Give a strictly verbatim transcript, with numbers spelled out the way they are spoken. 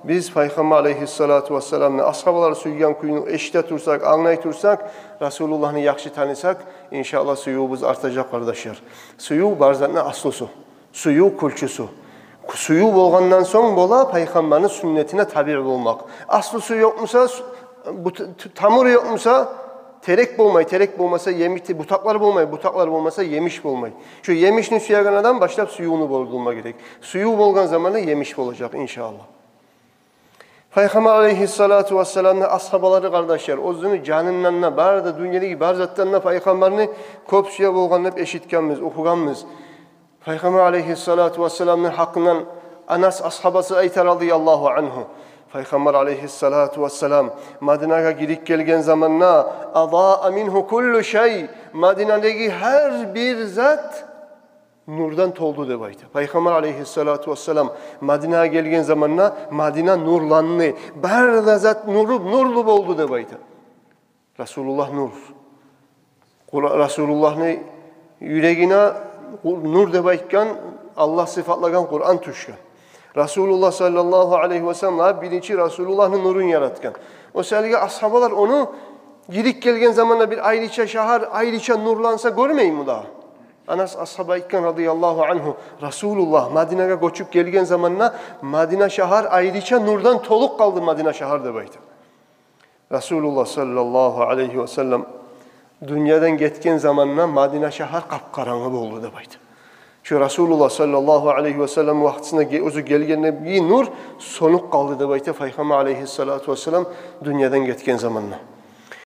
Биз Пайхаммар алейгьиссалату вассаламны асгьабалар сюйген кюйню эшите турсакъ, англай турсакъ, Расулуллагьны яхшы танысакъ, иншааллагь, сюювюбюз артажакъ, къардашлар. Сююв бар затны аслусу, сююв кюлчюсю. Сююв болгъандан сонг бола Пайхаммарны сюннетине табиъ болмакъ. Аслусу ёкъ буса, сю-, бут-, т-, тамуру ёкъ буса, терек болмай, терек болмаса, емиш, бутакълар болмай, бутакълар болмаса, емиш болмай. Шу емишни сюеген адам башлап сюювню болдурма герек. Сююв болгъан заманда емиш болажакъ, иншааллагь. Пайхаммар алейгьиссалату вассаламны асгьабалары, къардашлар, оьзюню жанындан да, бары да, дюньядагъы бар затдан да Пайхаммарны кёп сюе болгъан деп эшитгенбиз, охугъанбыз. Пайхаммар алейгьиссалату вассаламны гьакъындан Анас асгьабасы айта, радияллагьу ангьу: Пайхаммар алейгьиссалату вассалам Мадинагъа гирип гелген заманда, «Адаа мингьу куллу шай», Мадинадагъы гьар бир зат нурдан толду деп айта. Пайхаммар алейгьиссалату вассалам Мадинагъа гелген заманда Мадина нурланды. Бары да зат нуру, нурлу болду деп айта. Расулуллагь нур. Къура-, Расулуллагьны юрегине Къу-, нур деп айтгъан, Аллагь сыфатлагъан Къуран тюшген. Расулуллагь саллаллагьу алейгьи вассалам биринчи Расулуллагьны нурун яратгъан. О саялы асгьабалар ону гирип гелген заманда бир айрыча шагьар, айрыча нурланса гёрмейми дагъы? Анас асгьаба айтгъан, радияллагьу ангьу: Расулуллагь Мадинагъа гёчюп гелген заманда Мадина шагьар айрыча нурдан толуп къалды, Мадина шагьар, деп айта. Расулуллагь саллаллагьу алейгьи вассалам дюньядан гетген заманда Мадина шагьар къап-къарангы болду деп айта. Шу Расулуллагь саллаллагьу алейгьи вассалам вакътисинде ге-, оьзю гелгендеги нур сёнюп къалды деп айта Пайхаммар алейгьиссалату вассалам дюньядан гетген заманда.